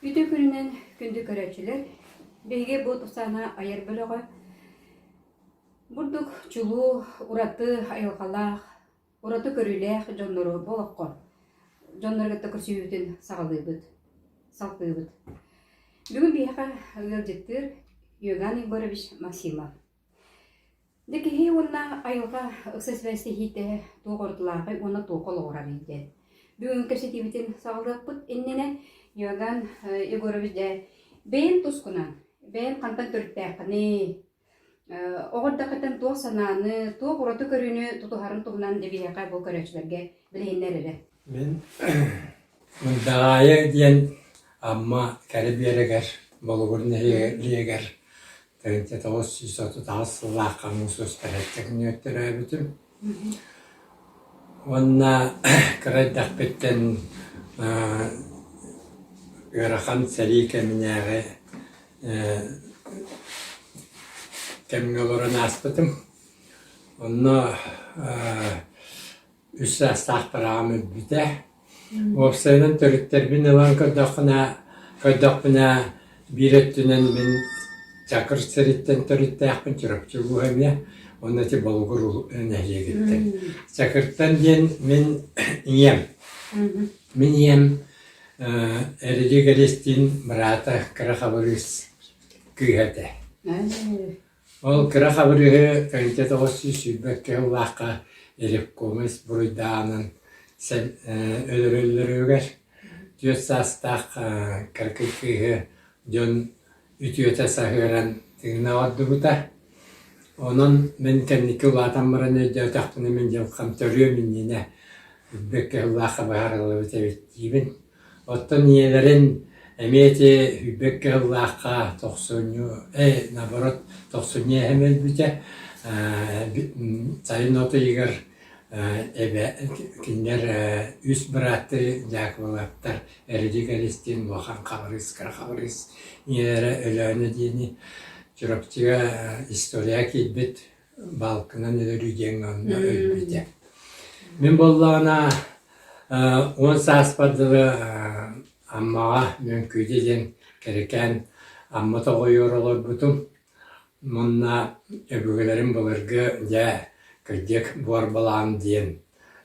Үтүө күнүнэн күндү көрөөччүлэр! Биһиги бу Тусана айар бөлөҕө бурдук чулуу, ураты айылҕалаах, ураты көрүүлээх дьоннору бу олоххо дьоннору кытта көрсүһүүтүн саҕалыыбыт, салгыыбыт. Бүгүн биһиэхэ ыалдьыттыыр Иоганн Егорович Максимов. Дьэ киһи уонна айылҕа ыкса сибээстэһиитэ туох уратылааҕый уонна туохха олоҕурарый диэн. Бүгүҥҥү кэпсэтиибитин саҕалыахпыт иннинэ Иоганн Егорович дьэ бэйэҥ тускунан, бэйэҥ хантан төрүттээххиний, оҕо эрдэххиттэн туох санааны, туох ураты көрүүнү тутуһарын туһунан дьэ биһиэхэ бу көрөөччүлэргэ билиһиннэр эрэ. Мин Мындаҕаайы диэн Амма кэрэ биэрэгэр Болугур нэһилиэгэр 1938 сыллаахха муус устар күнүгэр төрөөбүтүм. Уонна кыра эрдэхпиттэн ыарахан сэрии кэминээҕи кэмҥэ олорон ааспытым. Онно үс саастаахпар аҕам өлбүтэ. Уопсайынан төрүттэрбин ылан көрдөххүнэ, көрдөхпүнэ биир өттүнэн мин Чакыр сириттэн төрүттээхпин Чурапчы улууһа эмиэ уонна ити Болугур нэһилиэгиттэн. Чакыртан диэн мин ийэм. Мин ийэм Эрилик Эристиин быраата Кыра Хабырыыс кыыһа этэ. Ол кыра хабырыһы 1922 сыллаахха ревкомец буруйдааҕынан өлөрөллөрүгэр 4 саастаах кыракый кыыһы дьон үтүөтэ саһыаран тыына ордубута. Онон мин кэнники улаатан баран өйдөөтөхпүнэ мин дьылҕам төрүөм иннинэ үрбэккэ сыллаахха быһаарыллыбыт эбит диибин. Оттон ийэлэрин эмиэ ити сүүрбэккэ сыллаахха тохсунньу, э, наоборот, тохсунньу эһэм өлбүтэ. Сайын от ыйыгар эбэ кинилэр үс бырааттыы Дьаакыбылаптар Эрилик Эристиин Улахан Хабырыыс, Кыра Хабырыыс ийэлэрэ Өлөөнө диэни Чурапчыга история киирбит баалкынан өлөрүү диэҥҥэ онно өлбүтэ. Мин буоллаҕына 10 сааспар дылы Аммаҕа Мөҥкүүдэ диэн кэрэкээн Амма тоҕойугар олорбутум. Уонна өбүгэлэрим былыргы дьэ кырдьык буор балаҕан диэн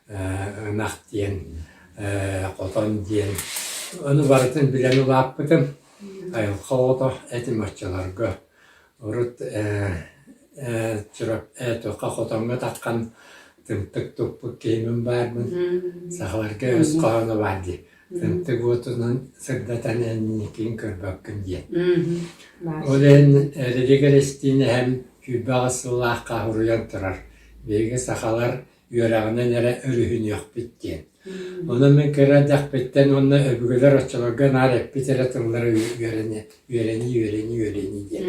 ынах диэн хотон диэн ону барытын билэн улааппытым. Айылҕа оҕото этим оччолорго. Урут туохха хотоҥҥо таххан тымтык туппут киһимин баарбын. Сахаларга өс хоһооно баар дии. Тымтык уотунан сырдатан инникин көрбөккүн диэн. Ол иһин Эрилик Эристиин эһэм 28 сыллаахха суруйан турар. Биһиги сахалар үөрэҕинэн эрэ өрүһүнүөхпүт диэн. Онон мин кыра эрдэхпиттэн уонна өбүгэлэр оччолорго наар эппит эрэ тыллара үөрэнии, үөрэнии, үөрэнии диэн.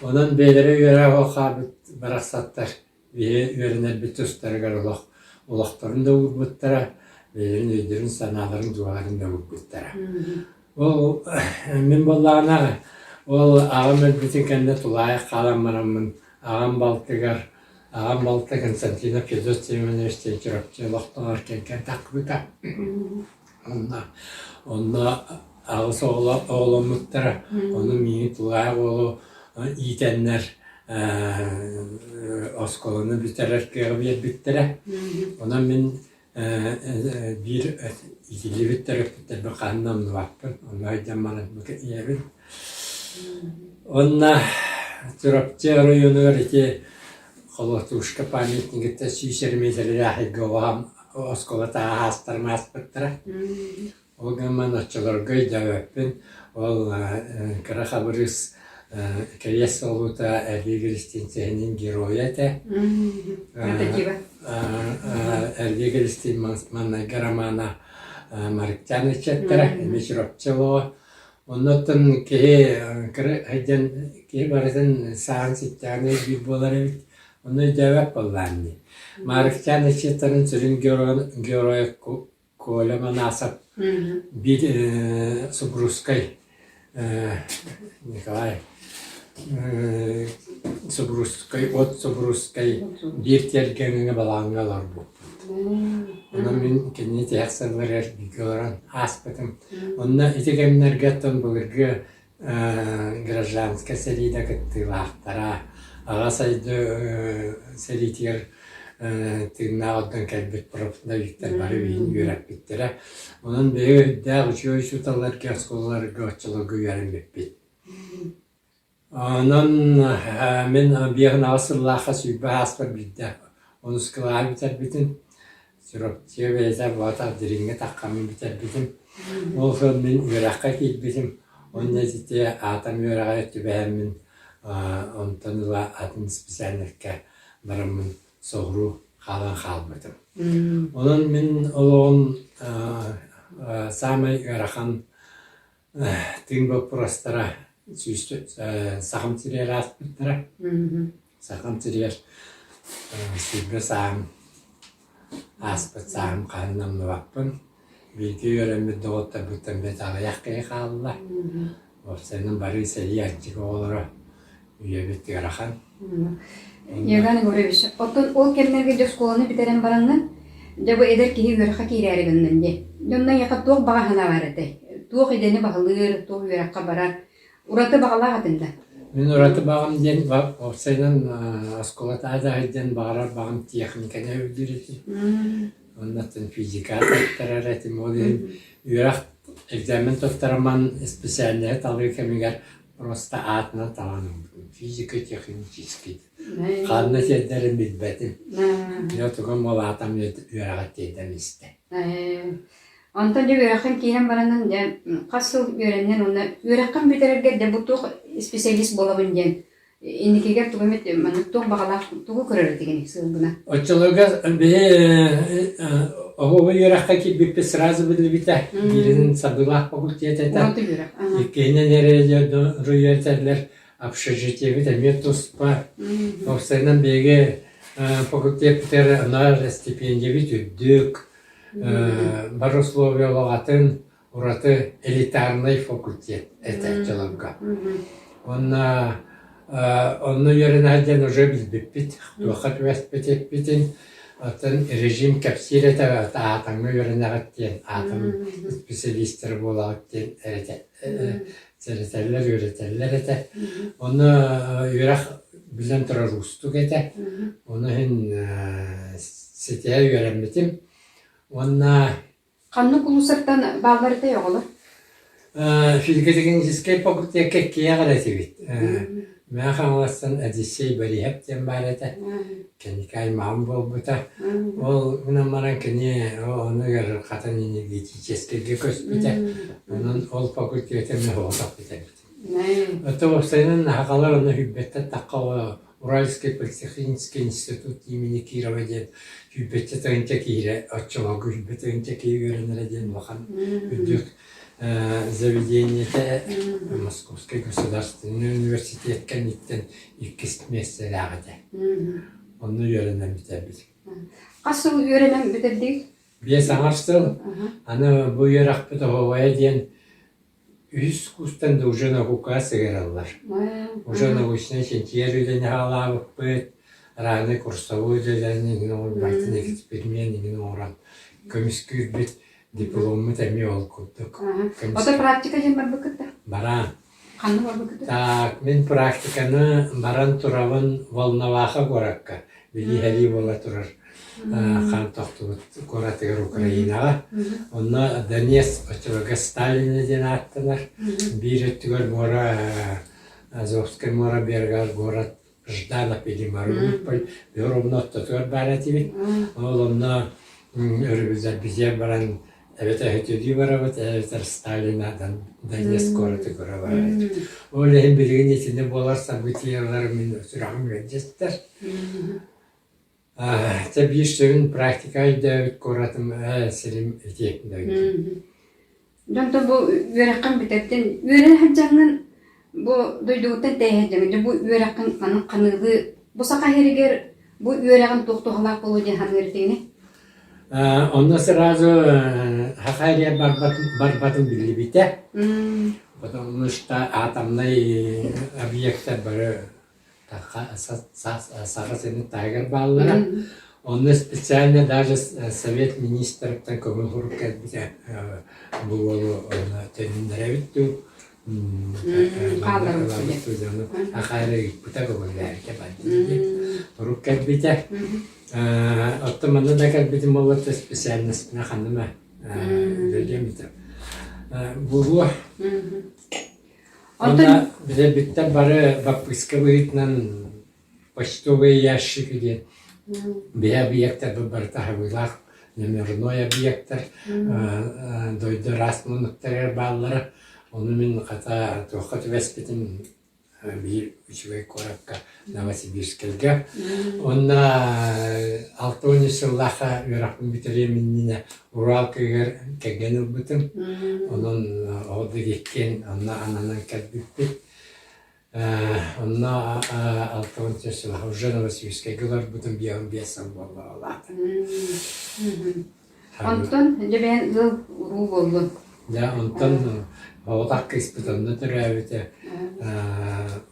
Онон бэйэлэрэ үөрэх хаалбыт барахсаттар биһи үөрэнэрбит тустарыгар олох олохторун да уурбуттара, бэйэлэрин өйдөрүн-санааларын, дууһаларын да уурбуттара. Ол мин буоллаҕына ол аҕам өлбүтүн кэннэ тулаайах хаалан бараммын аҕам балтыгар аҕам балта Константинов Федот Семенович диэн Чурапчы олохтооҕор кэргэн тахсыбыта. Онно онно аҕыс оҕоломмуттара. Ону миигин тулаайах уолу иитэннэр оскуоланы бүтэрэр кыаҕы биэрбиттэрэ. Онон мин биир иитиллибит төрөппүттэрбин хаһан да умнубаппын. Онно сылдьан баран ийэбин. Уонна Чурапчы оройуонугар ити Холотушка памятнигыттан 100 эрэ миэтэрэлээх ыйга оскуола тааһа аастарым ааспыттара. Ол гынан оччолорго өйдөөбөппүн, ол кыра Хабырыыс кэриэс солуута Эргий Кристин сэһэнин геройа этэ. Эргий Кристин маҥнайгы романа Марыктян ыччаттара, эмиэ Чурапчы олоҕо. Оннуттан киһи кыра сылдьан киһи барытын сааһын ситтэҕинэ өйдүүр буолар эбит. Ону өйдөөбөт буоллаҕым дии. Марыктян ыччаттарын сүрүн геройа Коля Манасов биир Субурускай Николай Субурускай от Субурускай биир тиэргэҥҥэ балаҕаҥҥа олорбуппут. Онон мин кинини тиһэх сылларыгар бииргэ олорон ааспытым. Онно ити кэмнэргэ оттон былыргы гражданскай сэриигэ кыттыылаахтара, Аҕа сайдыы сэриитигэр тыыннаах ордон кэлбит профновиктар бары биһигини үөрэппиттэрэ. Онон биһиги үрдээх үчүгэй учууталларга оскуолаларга оччолорго үөрэммиппит. Онон мин 58 сыллаахха 20 ааспар биирдэ онус кылааһы бүтэрбитим. Чурапчы бэйэтэ буотах дириҥҥэ таххаммын бүтэрбитим. Ол сыл мин үөрэххэ киирбитим. Уонна ити атом үөрэҕэр түбэһэммин онтон ыла атын специальноска бараммын соҕуруу хаалан хаалбытым. Онон мин олоҕум саамай ыарахан Тыын боппуруостара Сахам сиригэр ааспыттара. Сахам сиригэр 20 сааһым ааспыт сааһым хаһан умнубаппын. Бииргэ үөрэммит доҕотторбуттан бэрт аҕыйах киһи хаалла. Уопсайынан бары сэрии аччык оҕолоро үйэбит ыарахан. Иоганн Егорович, оттон ол кэмнэргэ дьэ оскуоланы бүтэрэн бараҥҥын, дьэ бу эдэр киһи үөрэххэ киирээри гыннын дии. Дьэ онно эйиэхэ туох баҕа санаа баар этэй? Туох идэни баһылыыр, туох үөрэххэ барар? Ураты баҕалаах этин да? Мин ураты баҕам диэн уопсайынан оскуолатааҕы да сылдьан баҕарар баҕам техниканы өйдүүр этим. Оннуттан физика туттарар этим. Ол иһин үөрэх экзамен туттараман специальноһы талыы кэмигэр Просто аатынан талан ылбытым. Физико-технический. Ханна сиэрдэрин билбэтим. Дьэ тугум ол аатам үөрэҕэ тиэрдэн истэ. Онтон дьэ үөрэххин киирэн баранын дьэ хас сыл үөрэннин уонна үөрэххин бүтэрэргэр дьэ бу туох специалист буолабын диэн инникигэр тугу эмит маннык туох баҕалаах тугу көрөр этигиний сылгына? Оччолорго биһи оһуобай үөрэххэ киирбиппит сразу биллибитэ. Бииринэн сабыылаах факультет этэ. Ураты үөрэх. Иккиһинэн эрэ үөрэтэллэр общежитиебит эмиэ туспа. Уопсайынан биһиги факультеппытыгар анал стипендиябит үрдүк, бар условиялаҕатын ураты элитарнай факультет этэ оччолорго. Уонна онно үөрэнэ сылдьан уже билбиппит, туохха түбэспит эппитин, оттон режим кэпсиир этэ, аатаҥҥа үөрэнэҕит диэн, атом специалистара буолаҕыт диэн сэрэтэллэр, үөрэтэллэр этэ. Онно үөрэх билэн турар уустук этэ. Ону иһин ситиһэ үөрэммитим. Уонна Ханнык улуустартан бааллар этэй оҕолор? Физико-техническэй факультекка иккиэҕэ эрэ этибит. Мэҥэ Хаҥаластан Одиссей Бориһов диэн баар этэ. Кэнники аймаҕым буолбута. Ол гынан баран кини ону ыарырҕатан энергетическэйгэ көспүтэ. Онон ол факультеты эмиэ соҕотох бүтэрбитим. Оттон уопсайынан сахалар ону сүүрбэттэн тахха Уральский политехнический институт имени Кирова диэн сүүрбэччэ тыһыынча киһи оччолорго 100 тыһыынча киһи үөрэнэрэ диэн улахан үрдүк заведениетэ Московский государственный университет кэнниттэн иккис миэстэлээх этэ. Онно үөрэнэн бүтэрбит. Хас сыл үөрэнэн бүтэрдигит? 5,5 сыл. Аны бу үөрэхпит оһуобайа диэн Үһүс курстан да уже наукаҕа сыһыараллар. Уже научнай чинчийэр үлэни саҕалаабыппыт, ранее курсовой үлэлэрин иҥин оҥорбатын эксперимент иҥин оҥорон көмүскүүрбүт, дипломмут эмиэ ол курдук. Ото практика диэн барбыккыт да? Бараан. Ханна барбыккыт? Так, мин практиканы баран турабын Волноваха куоракка. Билии-һэлии буола турар хаан тохтубут куоратыгар Украинаҕа. Онно Донецк оччолорго Сталина диэн ааттанар. Биир өттүгэр муора Азовскай муора берегар город Жданов или Мариуполь ровно ортотугар баар этибит. Ол онно өрөбүллэрбитигэр баран эбэтэр өтөлүү барабыт, эбэтэр Сталина Донецк куораты көрө барабыт. Ол иһин билигин итиннэ буолар событиелар мин сүрэҕим ыалдьыттар. Чэ биир сүрүн практика өйдөөбүт куоратым сирим ити дойду. Дьонтон бу үөрэххин бүтэрдин, үөрэнэ сылдьаҥҥын бу дойдугуттан тэйэ сылдьаҥҥын, дьэ бу үөрэххин маннык ханыылыы бу саха сиригэр бу үөрэҕин туох туһалаах буолуо диэн саныыр этигиний? Онно сразу Хахария барбатын биллибитэ. Потому что атомнай объектар бары Саха сирин таһыгар бааллара. Онно специально даже Совет министрыттан көҥүл сурук кэлбитэ бу уолу онно төнүннэрэбит дуу хаалларбыт ахаары ыыппыта көҥүллээбитэ бардым сурук кэлбитэ. Оттон манна да кэлбитим буоллар специальностына ханныма үлэлиэм этэ. Буолуо. Онно билэрбиттэр бары баппыыска быһыытынан почтовые ящики диэн бэйэ объектарбыт барыта аһабыылаах номерной объектар дойду араас муннуктарыгар бааллара. Ону мин хата туохха түбэспитим биир үчүгэй куоракка Новосибирскайга. Уонна 60 сыллаахха үөрэхпин бүтэриэм иннинэ Урал кыыһыгар кэргэн ылбытым. Онон ол да иккиэн онно ананан кэлбиппит. Онно 60 сыллаах уже Новосибирскайга олорбутум 55 сыл буолла ол аата. Онтон дьэ бэйэн ыал уруу буоллун. Дьэ онтон оҕотох кыыспыт онно төрөөбүтэ.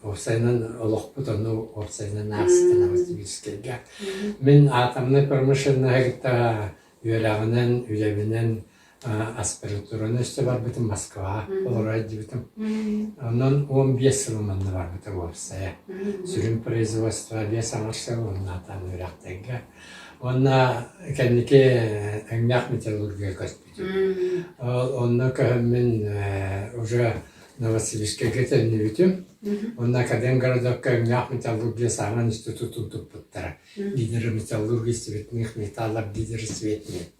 Уопсайынан олохпут онно уопсайынан ааста Новосибирскайга. Мин атомнай промышленноһы кытта үөрэҕинэн, үлэбинэн аспирантураны өссө барбытым Москваҕа олоро сылдьыбытым. Онон 15 сылым онно барбыта уопсайа. Сүрүн производство биэс аҥар сыл уоннаатан үөрэхтэргэ. Уонна кэнники өҥнөөх металлургия көспүтүм. Ол онно көһөммүн уже Новосибирскайга төннүбүтүм. Уонна Академгородокка өҥнөөх металлургия саҥа институтун туппуттара. Гидрометаллургия цветных металлов гидроцветмет.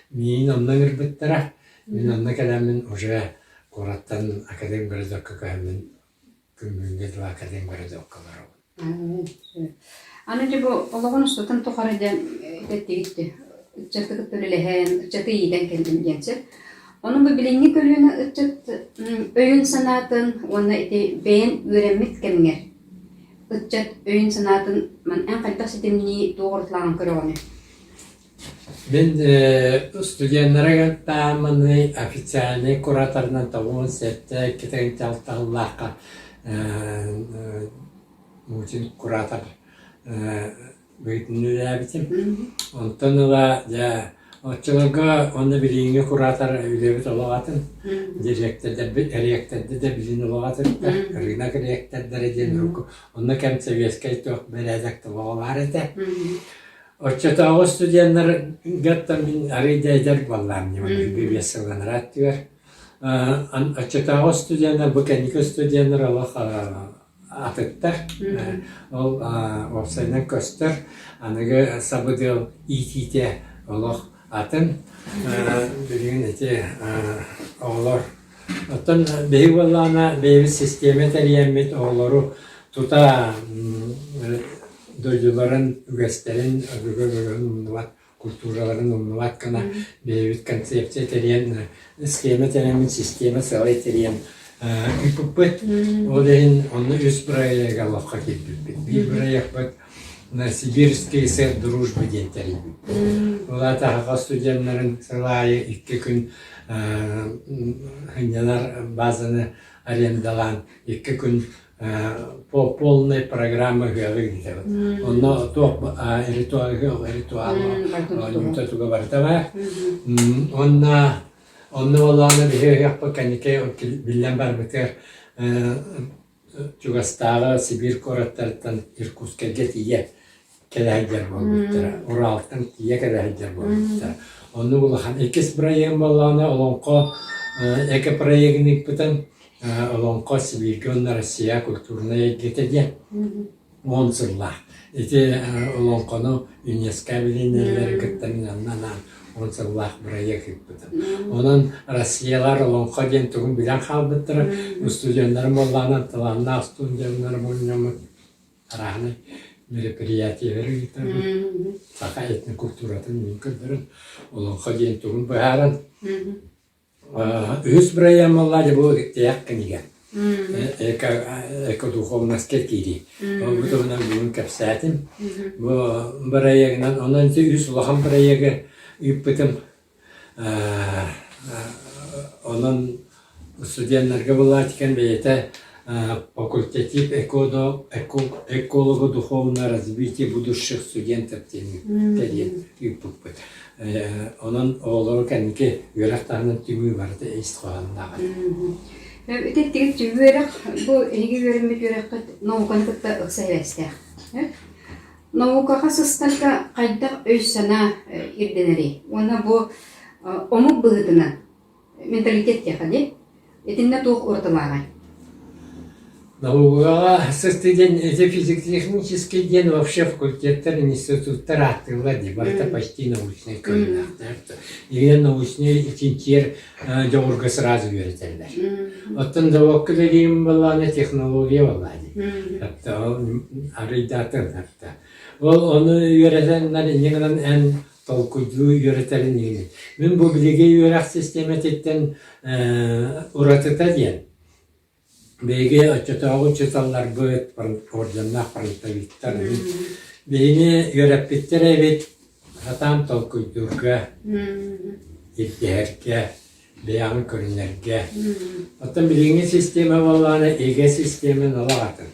Миигин онно ыҥырбыттара. Мин онно кэлэммин уже куораттан Академгородокка көһөммүн күн бүгүҥҥэ дылы Академгородокка олоробун. Аны дьэ бу олоҕун устатын тухары дьэ этэттигит дии ыччаты кытта үлэлэһэн, ыччаты иитэн кэллим диэн сөп. Ону бу билиҥҥи көлүөнэ ыччат өйүн-санаатын уонна ити бэйэн үөрэммит кэмҥэр ыччат өйүн-санаатын эн хайдах ситимнии туох уратылааҕын көрөҕүнүй? Мин студеннары кытта официальнай кураторынан 97 2 сыллаахха Мутин куратор быһыытынан үлэлээбитим. Онтон ыла дьэ оччолорго уонна билиҥҥи куратор үлэбит олох атын. Дириэктэрдэрбит эриэктэрдэ да билин олох атыттар, рынок эриэктэрдэрэ диэн урукку онно кэм советскай туох бэрээдэк тобоҕо баар этэ. Оччотооҕу студеннаргаттан мин арыый да эдэр буоллаам ньыманы биэс сылланара өттүгэр. Оччотооҕу студеннар бу кэнники студеннар олох атыттар. Ол уопсайынан көстөр. Аныгы сабыдыал иитиитэ олох атын. Билигин ити оҕолор Оттон биһиги буоллаҕына бэйэбит систиэмэ тэрийэммит оҕолору тута дойдуларын үгэстэрин, өбүгэ өбүгэлэрин умнубат, культураларын умнубат гына бэйэбит концепция тэрийэн, схема тэрийэммит, систиэмэ сыалай тэрийэн ыыппыппыт. Ол иһин онно үс бырайыак олоххо киирбиппит. Биир бырайыакпыт Сибирский сыр дружбы диэн тэрийбиппит. Ол аата саха студеннарын сыл аайы 2 күн сынньанар базаны арендалаан 2 күн по полной программа ыһыаҕы ыытабыт. Онно туох ритуал ритуал оонньуута туга барыта баар. Уонна онно буоллаҕына биһиги ыһыахпыт кэнники биллэн барбытыгар чугастааҕы Сибиир куораттарыттан Иркутскайга тиийэ кэлэ сылдьар буолбуттара, Уралтан тиийэ кэлэ сылдьар буолбуттара. Оннук улахан иккис бырайыагым буоллаҕына Олоҥхо эко-проегын ыыппытым. Олоҥхо Сибииргэ уонна Россия культурнай эйгэтэ диэн. 10 сыллаах. Ити олоҥхону ЮНЕСКО билинэллэрин кытта мин онно анаан 10 сыллаах бырайыак ыыппытым. Онон Россиялар олоҥхо диэн тугун билэн хаалбыттара. Устудьуоннарым буоллаҕына талааннаах устудьуоннарым мунньаммыт арааһынай мероприятиелары ыытабыт. Саха этнокультуратын мин көрдөрөн, олоҥхо диэн тугун быһааран Үһүс бырайыаммаллаа дьэ бу тиһэх кинигэ. Эко экодуховноска киирии. Ол бу туһунан бүгүн кэпсээтим. Бу бырайыагынан онон ити үс улахан бырайыагы ыыппытым. Онон студеннарга былаатикан бэйэтэ Факультатив эколого-духовное развитие будущих студентов диэн тэрийэн ыыппыппыт. Онон оҕолору кэнники үөрэх таһынан түмүү барыта ис хоһоонноох этэ. Ити эттигит үөрэх бу эһиги үөрэммит үөрэххит науканы кытта ыкса сибээстээх. Наукаҕа сыстарга хайдах өй-санаа ирдэнэрий? Уонна бу омук быһыытынан менталитет диэххэ дии. Итиннэ туох уратылааҕый? Наукаҕа сыстыы диэн ити физико-технический диэн вообще факультеттар, институттар ааттыыллар дии. Барыта почти научнай көрүҥнээхтэр. Игинэн научнай чинчийэр дьоҕурга сразу үөрэтэллэр. Оттон заводка үлэлиирим буоллаҕына технология буоллаҕа дии. Ол арыйдаатын Ол ону үөрэтэннэр инньэ гынан эн толкуйдуу үөрэтэрин иһин. Мин бу билиги үөрэх систиэмэтиттэн уратыта диэн биһиги оччотооҕу учууталларбыт, орденнаах фронтовиктар биһини үөрэппиттэр эбит сатаан толкуйдуурга, ирдэһэргэ, бэйэҕин көрүнэргэ. Оттон билиҥҥи систиэмэ буоллаҕына ЕГЭ систиэмэ олох атын.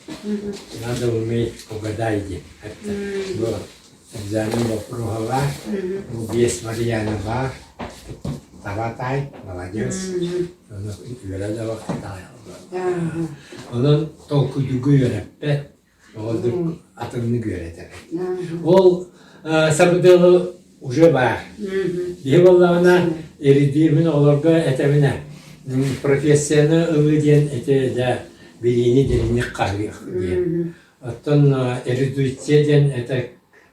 Надо уметь угадай диэн. Бу экзамен боппуруоһа баар, бу биэс вариана баар. Таба таай, молодец. Ону үөрэ да Онон толкуйдууга үөрэппэт. Оҕолору атыннык үөрэтэр. Ол сабыдыалы уже баар. Биһи буоллаҕына ирдиирмин оҕолорго этэбинэ профессияны ылыы диэн ити дьэ билиини дириҥник хаһыах диэн. Оттон эрудиция диэн это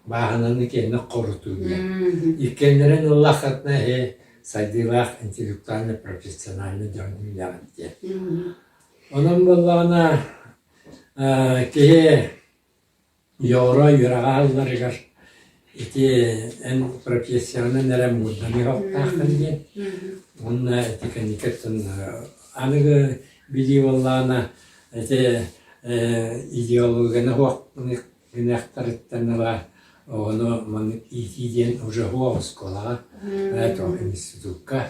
бааһынаны киэнник хорутуу диэн. Иккиэннэрин ыллаххытына эһи сайдыылаах интеллектуальный профессиональный дьон үлэҕит диэн. Онон буоллаҕына Киһи дьоҕура үөрэҕэ аһылларыгар ити эн профессияҕынан эрэ муҥурданыахтааххын диэн уонна ити кэнникэттэн аныгы билии буоллаҕына ити идеологияны суох гыныахтарыттан ыла оҕону маннык иитии диэн уже суох оскуолаҕа институкка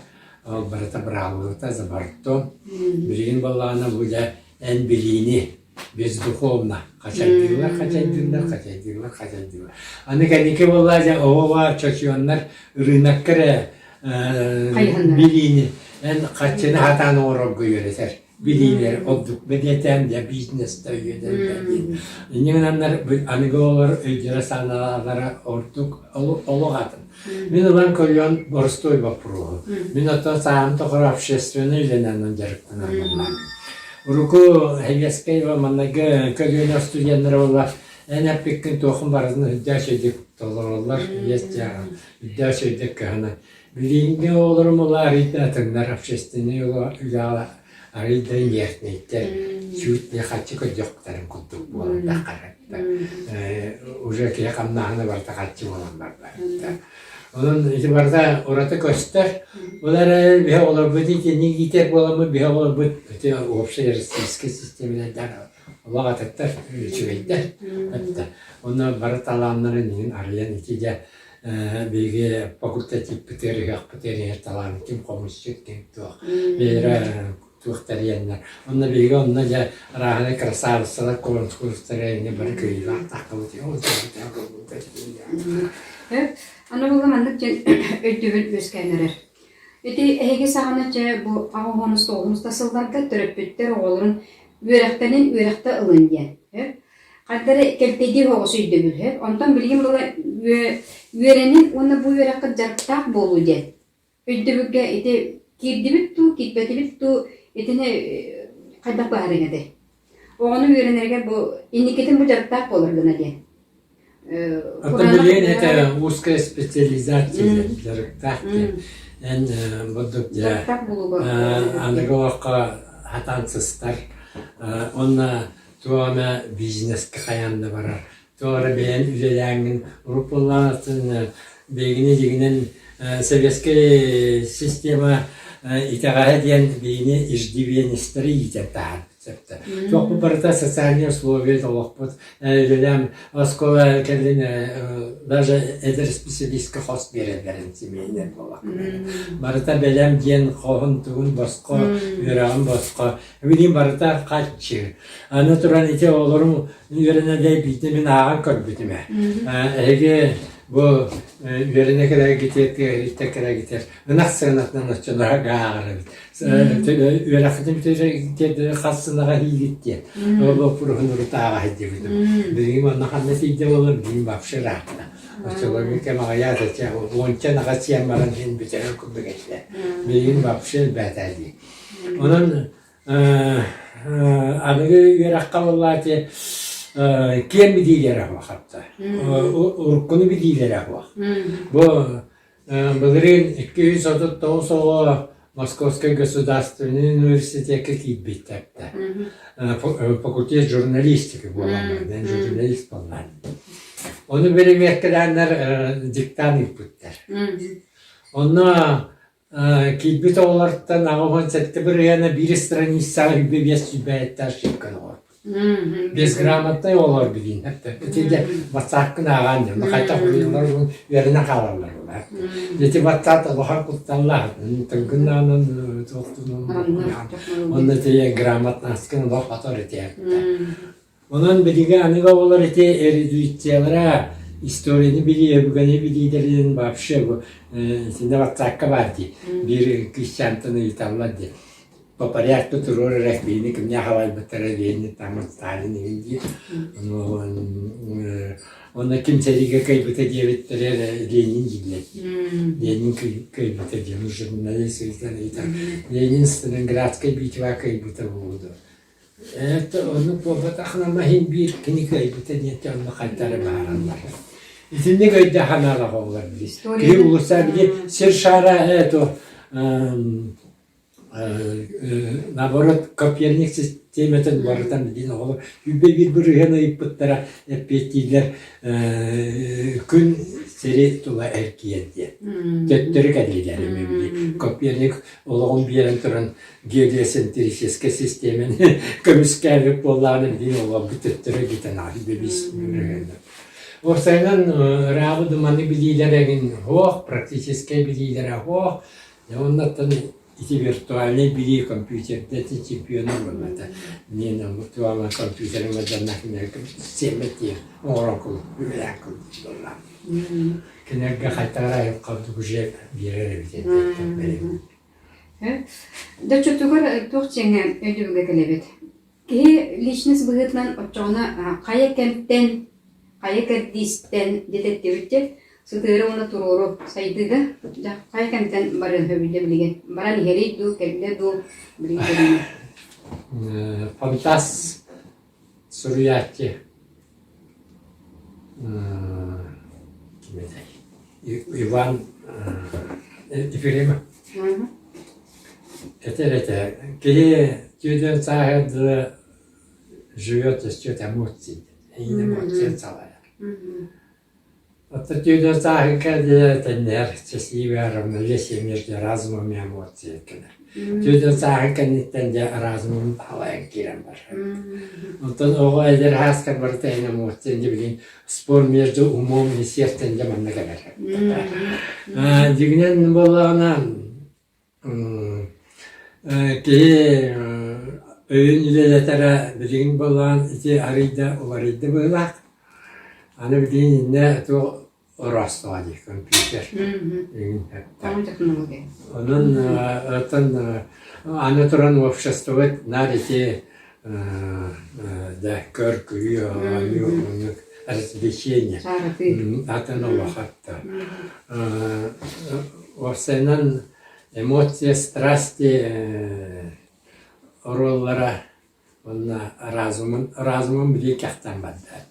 ол барыта быраабылата за бортом билигин буоллаҕына бу дьэ эн билиини бездуховно хачайдыыллар, хачайдыыллар, хачайдыыллар, хачайдыыллар. Аны кэнники буолла дьэ оҕо чочуйаннар ырыынакка эрэ билиини эн хаччыны хатаан оҥорорго үөрэтэр билиилэр ордук бэлиэтээн дьэ бизнестэ үөдэллэр диэн. Инньэ гынаннар аныгы оҕолор өйдөрө-санаалара ордук олох атын. Мин ылан көрүөн боростуой боппуруоһу. Мин оттон сааһым тухары общественнай үлэнэн дьарыктанарбын. Урукку Сэбиэскэй манныгы көлүөнэ студеннара буолла эн эппиккин туохун барытын үрдээх үчүгэйдик толороллор, есть үрдээх үчүгэйдик кыһанан. Билиҥҥи оҕолорум ыла арыйда атыннар общественнай үлэҕэ арыый да нервнэйдэр, чуть не хаччы көрдөхтөрүн курдук буолан таххараттар. Уже киһи хамнааһына барыта хаччы буолан барда. Онон ити барыта ураты көстөр. Ол эрээри биһи оҕолорбут итинник иитэр буоламмыт, биһи оҕолорбут ити общай российскай систиэмэнэн олох атыттар, үчүгэйдэр. Онно бары талааннарын иһин арыйан ити дьэ биһиги факультетиппытыгар ыһыахпытыгар иһэр талаан ким хомусчут, ким туох бэйэлэрэ туох тэрийэннэр. Онно биһиги онно дьэ арааһынай красавицалар конкурстара ини бары кыайыылаах таххабыт. Аны була маннык диэн өйдөбүл үөскээн эрэр. Ити эһиги саҕана чэ бу аҕыс уонус да сылларга төрөппүттэр оҕолорун үөрэхтэнин үөрэхтэ ылын диэн. Хайда эрэ кэлтэйдии оҕус өйдөбүл. Онтон билигин була үөрэнин уонна бу үөрэххит дьарыктаах буолуу диэн өйдөбүлгэ ити киирдибит дуу, киирбэтибит дуу итини хайдах быһаарыаҥ этэй? Оҕону үөрэнэригэр бу инникитин бу дьарыктаах буолар гына диэн. Оттон билигин это узкая специализация диэн дьарыктаах диэн. Эн бурдук дьэ аныгы олоххо хатаан сыстар уонна туох эмэ бизнескэ хайаан да барар. Туох эрэ бэйэн үлэлээҥҥин урут буоллаҕына биһигини дьиҥинэн советскай система итэҕэһэ диэн биһигини иждивенецтэри иитэн таһаарбыта. сөптө. Туохпут барыта социальные условия олохпут үлэлээн оскуола кэлин даже эдэр специалистка хос биэрэллэрин семейнэй буоллаххына. Барыта бэлэм диэн хоһун тугун босхо, үөрэҕин босхо. Билигин барыта харчы. Аны туран ити оҕолорум үөрэнэллэр биирдэ мин ааҕан көрбүтүм ээ. Эһиги бу үөрэнэ кэлэргитигэр тыаһыттан кэлэргитигэр ынах сыанатынан оччолоро ааҕар эбит. Үөрэххитин бүтэрэргитигэр хас сынаҕа иһиигит диэн. Ол боппуруоһун урут ааҕа сылдьыбытым. Билигин манна ханна тиийдэ буоллар билигин вообще ыраатта. Оччолорго кэм аҕыйаата уонча ынаҕа сиэн баран иһин бүтэрэр курдук этилэр. Билигин вообще элбээтэ дии. Онон аныгы үөрэххэ буоллаати киэн билиилэрэ суох уруккуну билиилэрэ суох. Бу былырыын 239 оҕо Московскай государственный университекка киирбиттэр факультет журналистики буолан журналист буоллаан. Ону бэрэбиэркэлээннэр диктант ыыппыттар. Онно Киирбит оҕолортон 87 бырыһыана биир страницаҕа 25 сүүрбэйэттээх ошибканы оҥорбут. Безграмотнай оҕолор билиин. Ити дьэ ватсапкын ааҕаан дьон хайдах уруйаллар үөрэнэ хаалаллар буолар. Ити ватсап улахан кутталлаах. Тылгыннаанан туохтунан онно ити грамотнаскын олох хотор ити. Онон билиги аныгы оҕолор ити эрудициялара историяны билии, өбүгэни билиилэрин вообще бу итиннэ ватсапка баар дии. Биир кыысчаантан ыйыталлар дии. По порядку туруор эрэ биһини кимнээх халайбыттара Ленин, там Сталин игин дии. Онно ким сэриигэ кыайбыта диэбиттэрэ Ленин дииллэр. Ленин кыайбыта диэн журналист ыйытан ыйытар. Ленин Сталинградскай битва кыайбыта буолуо. Это оннук буолбатахына маһын биир кини кыайбыта диэн онно хайда эрэ баараллар. Итинник өйдөөх-санаалаах оҕолор билии. Киһи улуустаа били сир шара это наоборот Коперник систематын барытан билин оҕолор үбэ биир бырыһыан ыйыппыттара эппиэттииллэр күн сири тула эргийэр диэн. Төттөрү кэллилэр эми били Коперник олоҕун биэрэн туран гелиоцентрическэй систиэмэни көмүскээбит буоллаҕына билигин олорбут төттөрү гитэн бэбис Уопсайынан ыраабы думаны билиилэр эҥин суох, практическай билиилэрэ суох. Оннуттан ити виртуальнай билии компьютерда ити чемпиона буолбата. Мен виртуальный компьютерым дьаннах сиэммэт диye оҥорон кул үлэлээх кул буолла. Кинилэргэ хайтара айылҕа уже биэрэр эбит этэ. Дьэ оччотугар туох дьиҥэ өйдөбүлгэ кэлэбит? Киһи личность быһыытынан оччоҕуна хайа кэмтэн, хайа кэрдиистэн диэтэттибит дьэ, сытыары уонна туруору сайдыыга дьэ хайа кэмтэн барыан сөбүй дэ билигин? Баран иһэрий дуу, кэллэ дуу, билигин көрүҥэ. Фантас суруйааччы ким этэй? Иван Ефремов этэр этэ киһи түөтүөн сааһыгар дылы живет за счет эмоций эйиин эмоция салайар Оттон түөтүөн сааһыгар дылы тэннэр счастливое равновесие между разумом и эмоцией кэлэр Түөтүөн сааһын кэнниттэн дьэ разумун халайан киирэн барар. Онтон оҕо эдэр ааскар барыта эн эмоция дьэ билигин спор между умом и сердцем дьэ манна кэлэр. Дьиҥинэн буоллаҕына киһи өйүн үлэлэтэрэ билигин буоллаҕына ити арыйда уларыйда быһыылаах. Аны билигин иннэ туох Оростоҕо дии компьютер Онон оттон аны туран обществобыт наар ити да көр-күлүү оонньуу оннук развлечение атын олохотто уопсайынан эмоция страсти оруоллара уонна разумун разумун билии кэхтэн барда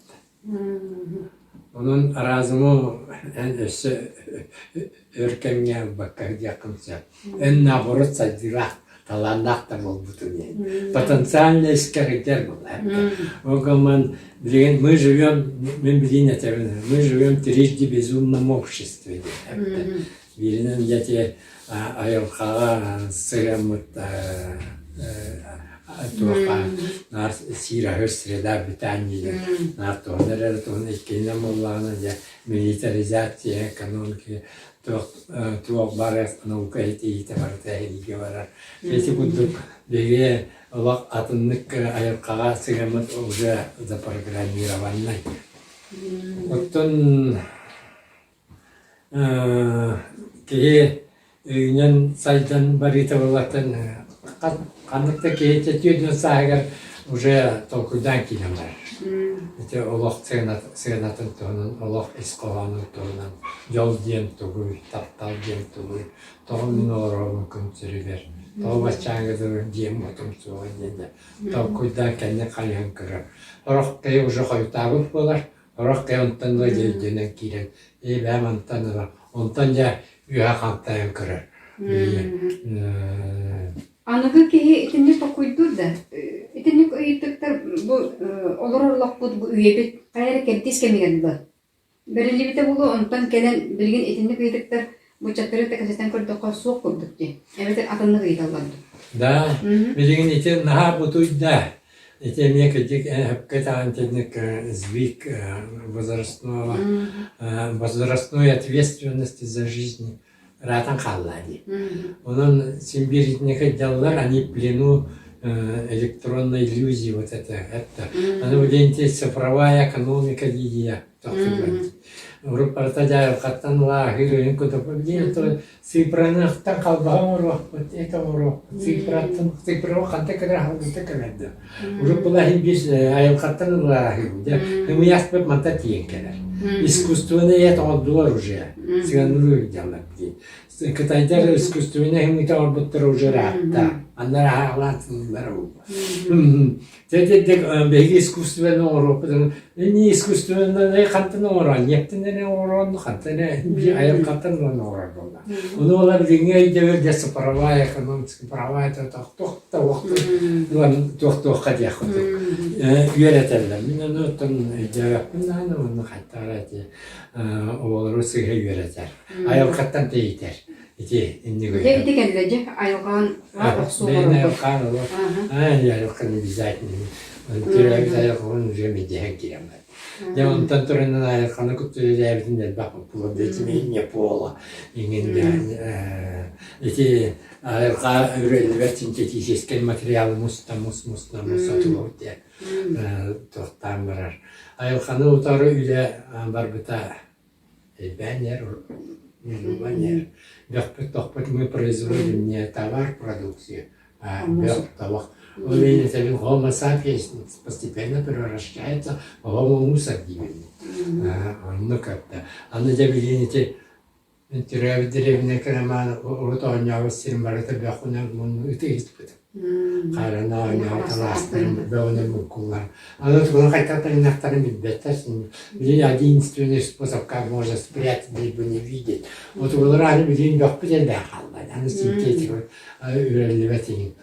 Онон разуму эн өссө өр кэмҥэ ылбакка диэххин сөп. Эн наоборот сайдыылаах, талааннаах да буолбутун иһин. Потенциально искэридэр буолар. Ол гынан билигин мы живем, мин билиин этэбин, мы живем трижды безумном обществе диэн. Бииринэн дьэ айылҕаҕа сыһыаммыт туохха наар сиир аһыыр среда обитания диэн наар туһунан эрэ туһунан иккиһинэн буоллаҕына дьэ милитаризация экономики туох туох бары наука иитиитэ барыта эһиги барар. Ити курдук биһиги олох атыннык айылҕаҕа сыһыаммыт уже запрограммированнай. Оттон Киһи өйүнэн сайдан барыыта буоллартан ханнык да киһи 40 сааһыгар уже толкуйдаан киирэн барар. Ити олох сыанатын туһунан, олох ис хоһоонун туһунан, дьол диэн тугуй, таптал диэн тугуй, тоҕо мин олоробун күн сиригэр, тоҕо баччааҥҥа дылы дьиэм уотум суоҕа диэн толкуйдаан кэннин хайыһан көрөр. Сорох киһи уже хойутаабыт буолар, Сорох киһи онтон ыла дьэ өйдөнөн киирэн, ээ бэйэм онтон ыла, онтон дьэ үөһэ хантайан көрөр. Аныгы киһи итинник толкуйдуур да, итинник ыйытыктар бу олорор олохпут бу үйэбит хайа эрэ кэрдиис кэмигэр ыла. Бэриллибитэ буолуо, онтон кэлэн билигин итинник ыйытыктар быччаттары да кэпсэтэн көрдөххө суох курдук дии. Эбэтэр атыннык ыйыталлар дуу. Да, билигин ити наһаа бутуйда. Ити эмиэ кырдьык сөпкө этэҕин итинник сдвиг возрастного возрастной ответственности за жизнь ыраатан хаалла дии. Онон син биир итинник дьаллар они в плену электронной иллюзии вот это это. Аны бу диэн цифровая экономика дии Урут барыта дьайылҕаттан лааһыыр өйүн кутуппут диэн цифраныахтан халбаһа оҥоруохпут, эт оҥоруохпут, цифраттан цифры ханта кэлэр аһылгыта кэлэр да. Урут былаһын биир айылҕаттан ылааһын дьэ ымыйаспыт манта тиийэн кэлэр. Искусственный эт оҥордулар уже. Сыаналыы дьаллар дии. Кытайдар искусственный ымыта оҥорбуттара уже ыраатта. Аннар аһаалаан сыллар ол. Дьэ, биһиги искусственно оҥоруохпутун не искусственно хантан оҥорон, ньиэптэн эрэ оҥорон, хантан эрэ биир айылҕаттан ылан оҥорор буолла. Ону буолар билиҥҥи өйдөбүл дьэ цифровая экономическая правая туох да ылан туох-туохха диэх курдук үөрэтэллэр. Мин ону оттон өйдөөбөппүн даҕаны уонна хайдах эрэ ити оҕолору сыыһа үөрэтэр, айылҕаттан тэйитэр. Ити инник Дьэ ити кэллэ дьэ айылҕаан охсуу айылҕаан олох айылҕан обязательно төрөөбүт айылҕабын уже медиһэн киирэн бар. Дьэ онтон туран айылҕаны кытта үлэлээбитин элбэх плодотворение пола иҥин ити айылҕа үрэллибэт синтетическэй материалы муста мус муста мус отулубут диэн туохтаан барар. Айылҕаны утары үлэ барбыта Элбээн иһэр, бөхпүт-тохпут мы производим не товар продукцию, а бөх табах. Ол иһин этэбин Homo sapiens постепенно превращается в Homo мусор диибин. Онно как-то. Аны дьэ билигин ити мин төрөөбүт дэриэбинэ кырамаан урут оонньообут сирим барыта бөхүнэн мунну ытыйыспытым. Хайрана оонньообут алаастарым бөҕүнэн буккуллар. Аны тугун хайдах таҥнахтарын билбэттэр. Билин единственный способ, как можно спрятать, либо не видеть. Вот олор аны билин бөхпүт элбэх хаалла. Аны синтетика үрэллибэт иһин.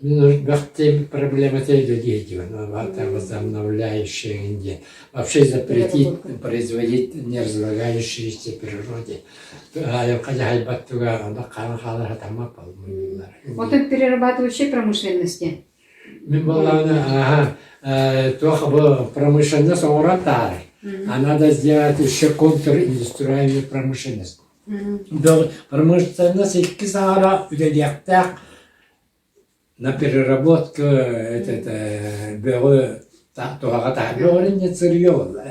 Мин урут бөх тем проблемата диэдиэн, возобновляющие диэн. Вообще запретить производить неразлагающиеся природе. Айылҕа дьаһайбат туга, онно хаан хаалар хатаммат буоллар. Оттон перерабатывающей промышленности Мин буоллаҕына, аха, туох бу промышленность оҥорон таһаарар. А надо сделать еще контриндустриальную промышленность. Промышленность икки саҕара үлэлиэхтээх на переработку этот бөҕү туһаҕа таһаар бөҕү не сырье буолла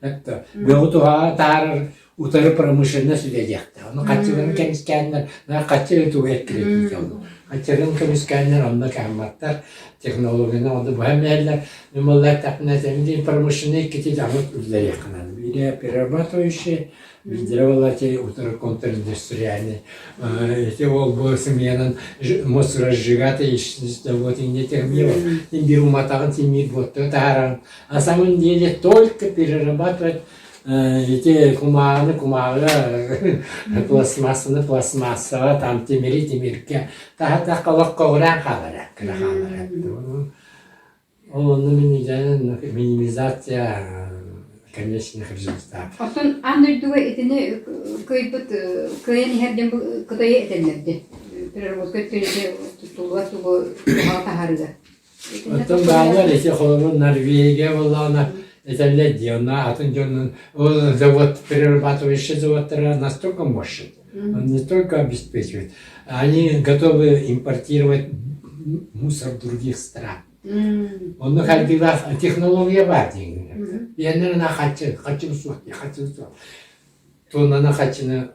это бөҕү туһаҕа таһаарар утары промышленность үлэлиэхтээх. Ону хаччыларын көмүскээннэр, хаччы тугу эккирэтиитэ ол. Хаччыларын көмүскээннэр онно кыһамматтар, технологияны онно быһан биэрэллэр. Мин буолла эттэхпинэ, этэммин промышленный иккити дьаҥыт үлэлиэххэ наада. Биирэ перерабатывающий, биирдэрэ буолла ити утары контриндустриальный. Ити ол бу сымыйанан мусоросжигатель вот инде технология. Биир уматаҕын син биир таһааран. А самом деле только перерабатывать Ити кумааҕыны кумааҕыга, пластмассаны пластмассаҕа, там тимири тимиргэ таһа-тахха олох көҕүрээн хаалара, кыра хаалара. Ол онно мин идеянан минимизация конечных результатов. Оттон аан дойдуга итини кыайбыт кыайан иһэр диэн Кытайы этэллэр дии. Переработка өттүн ити туттуллубат тугу туһаҕа таһаарыыга. Оттон бааллар ити холобур Норвегия буоллаҕына этэллэр дии, онно атын дьоннун ол завод перерабатывающий заводтара настолько мощен, он не только обеспечивает, они готовы импортировать мусор других стран. Онно хайдыылаах технология баар диэн. Биэннэр хаччы, хаччым суох дии, хаччым суох. Туоннана хаччыны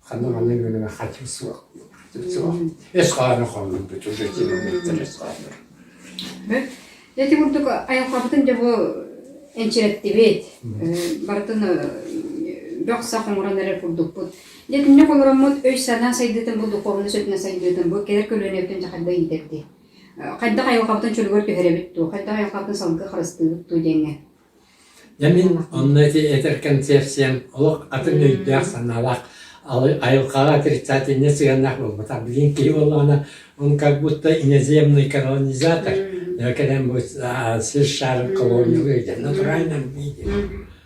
Ханна манна үөрэнэ хачым суох, хачым суох. Эс хааны холлорбут уже километр эс хааныр. Ити курдук айылҕабытын дьэ бу энчирэттибит. Барытын бөх-сах оҥорон эрэр курдукпут. Дьэ итинник олороммут өй-санаа сайдыытын бу духовнай өттүнэн сайдыытын бу кэлэр көлүөнэбитин дьэ хайдах иитэрдий? Хайдах айылҕабытын чөлүгэр түһэрэбит дуу, хайдах айылҕабытын салгыы харыстыыбыт дуу диэҥҥэ. Дьэ мин онно ити этэр концепциям олох атын өйдөөх-санаалаах, айылҕаҕа отрицательнай сыһыаннаах буолбатах. Билигин киһи буоллаҕына, он как будто иноземный колонизатор, кэлэн бу сир шарын колониялыыр натуральном виде.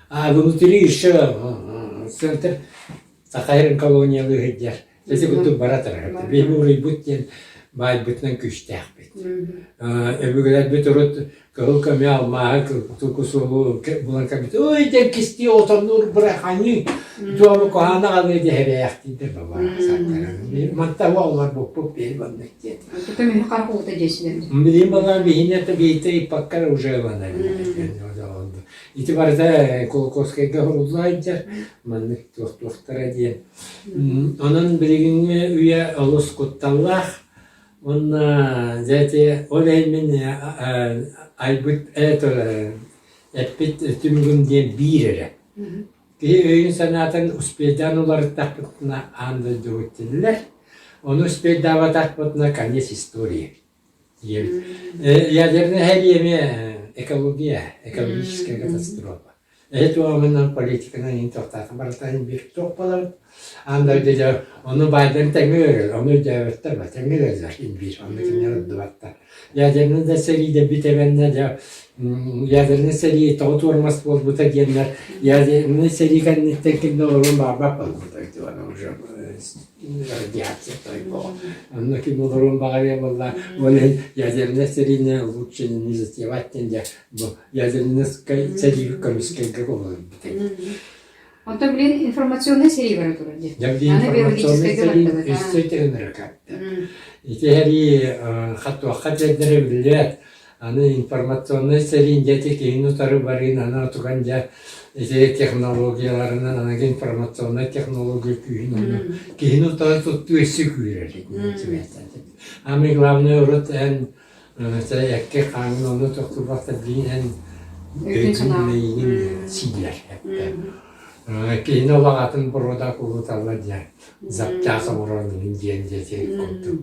А внутри еще центр Сахайрын колониялыы сылдьар. Ити курдук бара турар. Биһиги уруйбут диэн баайбытынан күүстээхпит. Өбүгэлэрбит урут кыһыл көмү алмааһы тукусуолу булан кэлбит. Ой, диэн кистии отоннуур быраханыы дьуолу куһаана аҕалыа диэһэбэйэхтиидэр баба. Манта олорбуппут биһи маннык диэн. Көмүһү харах уута дьиэсилэр. Билим балаан биһине биһите иппаккар уже ылана. Ити барыта Кулаковскайга урулла сылдьар. Маннык туох-туохтара диэн. Онон билигиҥҥи үйэ олус кутталлаах уонна дьэ ити ол иһин мин айбыт эппит түмүгүм диэн биир эрэ. Киһи өйүн-санаатын успейдаан уларыттахпытына аан дойдубут тиллэр, ону успейдаабатахпытына конец истории диэбит. Ядернай сэрии эмиэ экология, экологическая катастрофа. Эһи туһамынан политиканан иһин тохтоото барытын биир туох буолабыт. Аан дойду дьэ ону баайдарын тэҥҥэ өлөрөр, ону өйдөөбөттөр ба тэҥҥэ өлөрөллөр иһин биир, онно кинилэр ордубаттар. Ядернай да сэрии да бүтэбэннэ дьэ ядернай сэрии тоҕо туормас буолбута диэннэр ядернай сэрии кэнниттэн ким да олоруон баҕарбат буолбута уже радиация тойбоҕо. Онно ким олоруон баҕарыа буолла, ол иһин ядернай сэриини лучше не затевать диэн дьэ бу ядернай сэрии көмүскэлгэ кубулуйбут эбит. Онтон билин информационнай сэрии бара турар дии. Дьэ Аны информационнай биологическайга сэрии бардыбыт. өссө тыынырыкатта. Ити сэрии хатуохха тиэрдэрэ биллибэт. Аны информационнай сэриин дьэ киһини утары барыын аны отуган дьэ ити технологияларынан аныгы информационнай технология күүһүн ону киһини утары туттуу өссө күүрэр Ами главное урут эн экки хааҥын ону тохтубакта биин эн өйгүн мэйиигин сиилэр киһини олох атын боруода кулуталлар диэн запчас оҥорон диэн диэти курдук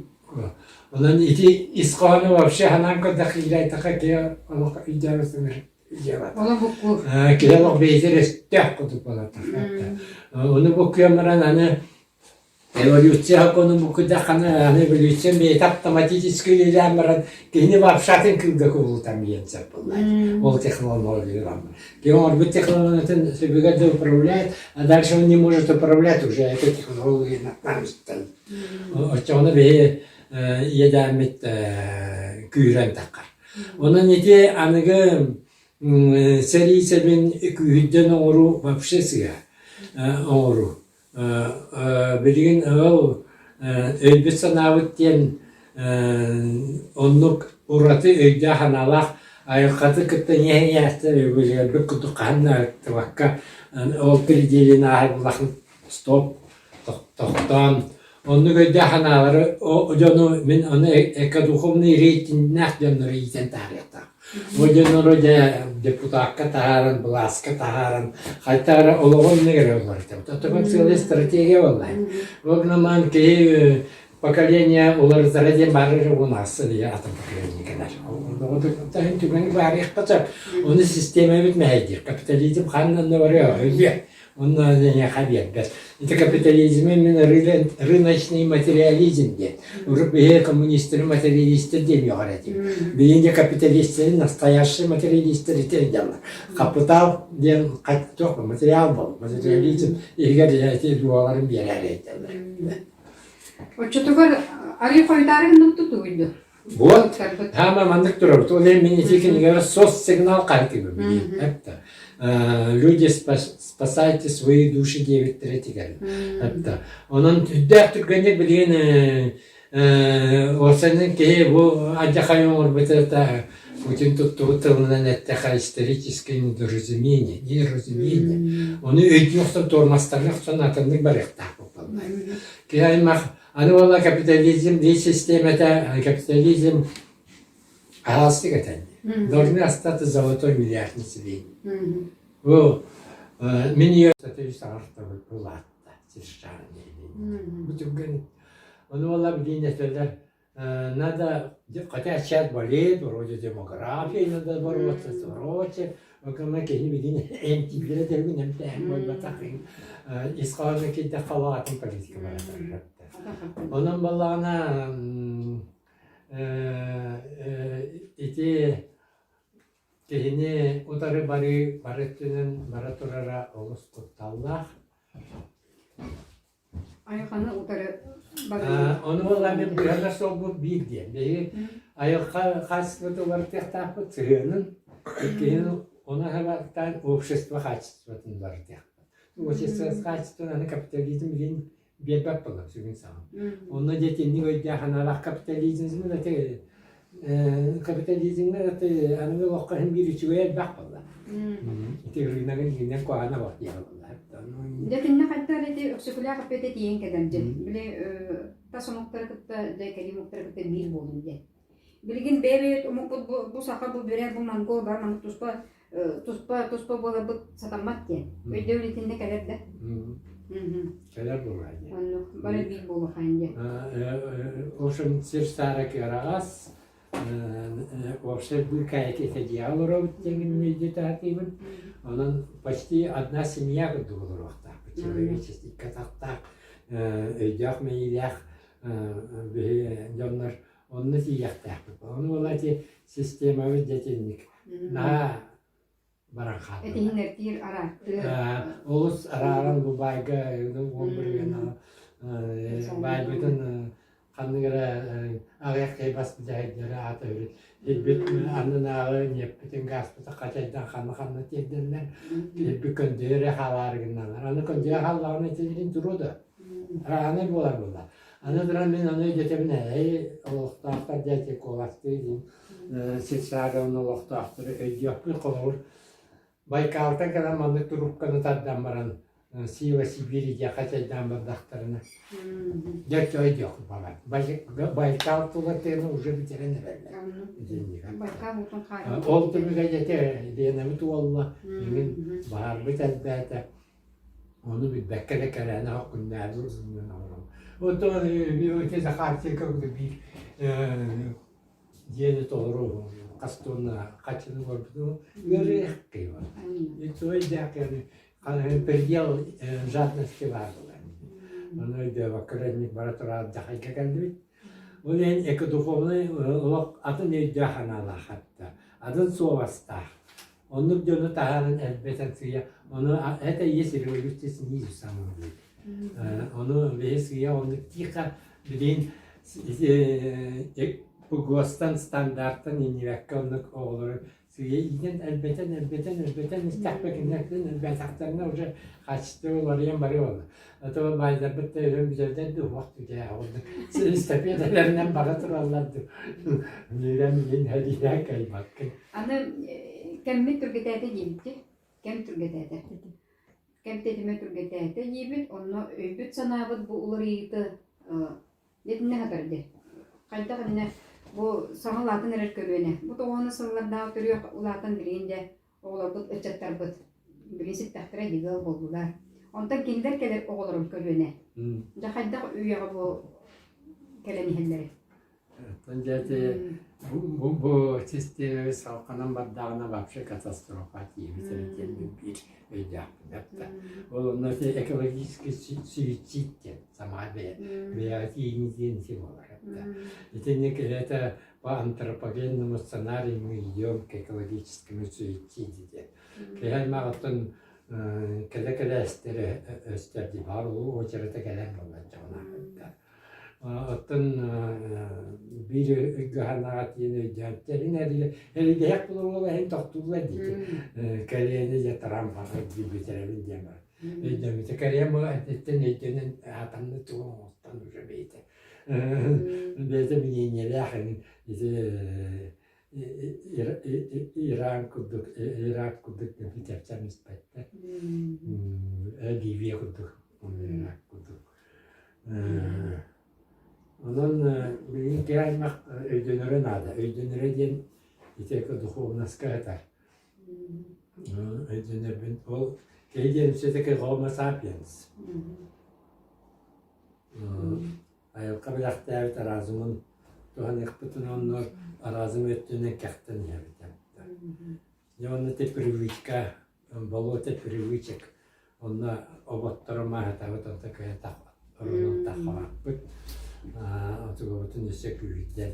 Онон ити ис хоһооно вообще санаан көрдөххө киирээтэххэ киһи олох өйдөөбөт дьыалата. Олох буккуур. Киһи олох бэйэтэ өстөөх курдук буолар. Ону буккуйан баран аны эволюция сокуонун буккуйдаххына аны эволюция бэйэтэ автоматически үлэлээн баран киһини вообще атын кыылга кубулутан биэрэн сөп буолла. Ол технология Киһи оҥорбут технологиятын сөбүгэр да управляет, а дальше он не может управлять уже эта технология наттан Оччоҕуна биһи иэдээммит күүрэн таххар. Онон ити аныгы сэрии сэбин күүһүрдэн оҥоруу вообще сыыһа оҥоруу. Билигин ол өйбүт-санаабыт диэн оннук ураты өйдөөх-санаалаах айылҕаты кытта ньиэһэ-ньиэхтэр өбүгэлэрбит курдук хаһан да ыктыбакка ол пределин ааһар улахан стоп тохтоон оннук өйдөөх санаалары дьону мин ону экодуховный рейтиннээх дьоннору иитэн таһаарыахтаах. Бу дьоннору дьэ депутакка таһааран, былааска таһааран, хайта эрэ олоҕу оннук эрэ уларытабыт. Оттон целая стратегия буолла. Ол гынан киһи поколение уларытара диэн баар эрэ уон аасса диye атын поколение кэлэр. Онно түгэни баарыахха сөп. Ону систиэмэбит мэһэйдиир. Капитализм ханна да барыа өлүө. Онно эйиэхэ биэрбэт. Ити капитализмы мин рыночный материализм диэн. Урут биһиги коммунистары материалистар диэн үөҕэр этим. Билигин капиталистары настоящий материалистар ити дияллар. Капитал диэн туох материал буол. Материализм иһигэр ити дуоларын биэрэр этэллэр. Оччотугар арый хойутаары гынныбыт тугуйду? Вот, хаама маннык турабыт. Ол иһин мин ити кинигэбэр соцсигнал хаһытыыбын билиим. Эптэ. Люди, спасайте свои души диэбиттэрэ тигэр. Эптэ. Онон түрдээх түргэнник билигин Уопсайынан киһи бу алдьархай оҥорбута Путин туттубут тылынан эттэхэ историческое недоразумение, неразумение. Ону өйдүү охсон туормастарга охсон атыннык барыахтаах буоллар. Киһи аймах аны буолла капитализм биир систиэмэтэ капитализм аһаҕастык этэн должны остаться золотой миллиард населения. Бу мин ее саҥартабыт улаатта США Бу түргэн Ону буолла билигин этэллэр надо, хотя сейчас болеет, вроде демография надо бороться, прочее. Окама киһи билигин эмтииллэрэ дөрүгүн эмтээһин буолбатах ис хоһооно киирдэххэ олох атын политика барар. Онон буоллаҕына ити киһини утары барыы бары өттүнэн бара турара олус кутталлаах. Айылҕаны утары барыы. Ону буолла мин быһанар суолбут биир диэн. Биһиги айылҕа хаачыстыбата уларытыахтаахпыт сыһыанын, иккиһин ону аһабаттаан общество хаачыстыбатын уларытыахпыт. Общество хаачыстыбатын аны капитализм билин биэрбэт буолар сүгүн саҕан. Онно дьэ итинник өйдөөх санаалаах капитализм это капитализмҥа это аныгы олоххо иһин биир үчүгэй элбэх буолла. Ити рыногын иһинэн куһаҕана бох диэҕэ буолла. Дьэ итиннэ хайдах эрэ ити Өксөкүлээх эппиэтэ тиийэн кэлэр дьэ. Били тас омуктары кытта дьэ кэлии омуктары кытта биир буолун диэн. Билигин бэйэ-бэйэбит омукпут бу, бу саха, бу бүрэ, бу монгол бары маннык туспа туспа туспа буоларбыт сатаммат диэн. Өйдөбүл итиннэ кэлэр да. Кэлэр буолуо диэн. Оннук бары биир буолуохайын диэн. В общем, сир саара кыараҕас, Уопсай быыкаайык этэ олоробут диэн өйдөтө Онон почти одна семья курдук олоруохтаахпыт. Человечество икки атахтаах, өйдөөх мэйиилээх биһи дьоннор онно тиийиэхтээхпит. Ону буола ити системабыт дьэ итинник наһаа баран хаалла. Этиһиннэртиир, араартыыр. Олус арааран бу баайга уон бырыһыана баайбытын ханнык эрэ аҕыйах киһи бас билэһэйдэрэ аата үрүт ирбит аннынааҕы ньиэппитин гааспытын хачайдан ханна-ханна тиэрдэллэр ирбит көндөйө эрэ хаалаары гынналар аны көндөйө хааллаҕына итиннигин туруо да араанай буолар буолла аны туран мин ону өйдөтөбүн эй олохтоохтор дьэ куоластыы диин сельсаагаҕын олохтоохтору өйдүөхпүт холобур Байкалтан кэлэн маннык трубканы тардан баран Сила Сибири диэн хачайдаан бардахтарына дьэ өйдүөхпүт баҕар Байкал тулатыаны уже бүтэрэн эрэллэр итинник ол түмүгэ дьэ Ленабыт уолла мин баһаарбыт элбээтэ ону билбэккэ да кэрээнэ оһох күннээҕи Оттон Захарченко биир дьиэни толору хас туонна хаччыны көрбүтүм ыарыах киһи Үчүгэйдээх предел жадности баар буолар. Ону өйдөөбөккө эрэ бара турар дьахайга кэллибит. Ол иһин экодуховнай олох атын өйдөөх санаалаах хатта, атын суобастаах. Оннук дьону таһааран элбэтэн сыыйа, ону это и есть революция снизу самого будет. Ону биһи сыыйа оннук тихо билигин ПГОСтан стандартан иннибэккэ оннук оҕолору сыыйа иитэн элбэтэн элбэтэн элбэтэн истэхпэ кинилэртэн элбээтэхтэринэ уже качество уларыйан барыа буолла. А то баайдарбыт да өлөн бүтэрдэр да уһуох түтээ оннук эстафеталарынан бара тураллар ду миирэн мин һэлиинэ кайбаккын. Аны кэммит түргэтээтэ диэбит кэм түргэтээтэ. Кэм тэтимэ түргэтээтэ диибит, онно өйбүт-санаабыт бу уларыйыыта итиннэ сытар дии. Хайдах иннэ бу саҥа улаатан эрэр көлүөнэ. Бу тоҕуона сыллардаах төрүөх улаатан билигин дьэ оҕолорбут, ыччаттарбыт билигин ситтэхтэрэ дии ыал буоллулар. Онтон кинилэр кэлэр оҕолорун көлүөнэ. Дьэ хайдах үйэҕэ бу кэлэн иһэллэрий? Оттон дьэ ити бу систиэмэбит салҕанан бардаҕына вообще катастрофа тиийбит эбит диэн мин биир өйдөөхпүн да. Ол онно ити экологический суицид диэн сама бэйэ бэйэҕэ тиийинии диэн ити буолар да. Итинник это по антропогенному сценарию мы идем к экологическому суициду диэн. Киһи аймах оттон кэлэ-кэлэ эстэр өстөр дии баар улуу уочарата кэлэн буолла дьоҕунаахпыт да. Оттон биир ыйгаһанаҕа тиийэн өйдөөн тэрин эридэһэх буолуола иһин тохтууллар диэки Кореяны дьэ таран барар дии бүтэрэбин диэн баран өйдөммүтэ Корея эрдэттэн өйдөнөн атамны тугу оҥостон уже бэйэтэ бэйэтэ мнениелээх эҥин ити Иран курдук Ирак курдук чэпчээн испэттэр Ливия курдук Ирак курдук Онон билигин киһи аймах өйдөнөрө наада. Өйдөнөрө диэн ити духуобунаска сытар. Өйдөнөрбүн ол киһи диэн все-таки homo sapiens. Айылҕа бэлэхтээбит разумун туһаныахпытын онно разум өттүнэн кэхтэн иһэбит. Дьэ уонна ити привычка, болото привычек онно оботторо мааһытабыт онто кыайан оронон таххабаппыт отугабытын өссө күүһүрдэн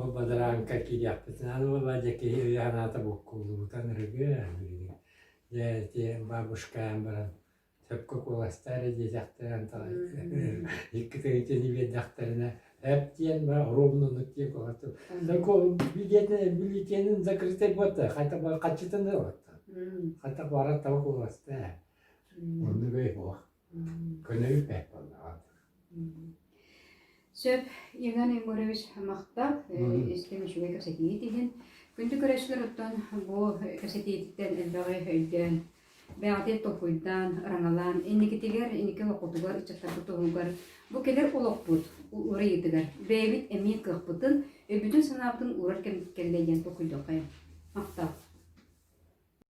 ол бадарааҥка киириэхпитин аны буолла дьэ киһи өйө-санаата буккуллубутан ырыгыа билигин дьэ ити бабушкаан баран сөпкө куоластаа эрэ диэтэхтэрэ икки тыһыынчаны биэрдэхтэринэ эп диэн ба ровно оннук диэн куоластым бюллетенин закрытай буолта хайта хаччытын ылатта хайта барат таба куоласта оннук өй суох көнөбүт бэт буоллаҕа. Сөп, Иван Егорович махтал, истиҥ үчүгэй кэпсэтиигит иһин. Күндү көрөөччүлэр оттон бу кэпсэтиититтэн элбэҕи өйдөөн, бэйэҕитин толкуйдаан, ыраҥалаан, инникитигэр, инники олоххутугар, ыччаттарбыт туһугар, бу кэлэр олохпут уларыйыытыгар бэйэбит эмиэ кыахпытын, өйбүтүн-санаабытын уурар кэм кэллэ диэн толкуйдуоххайыҥ. Махтал.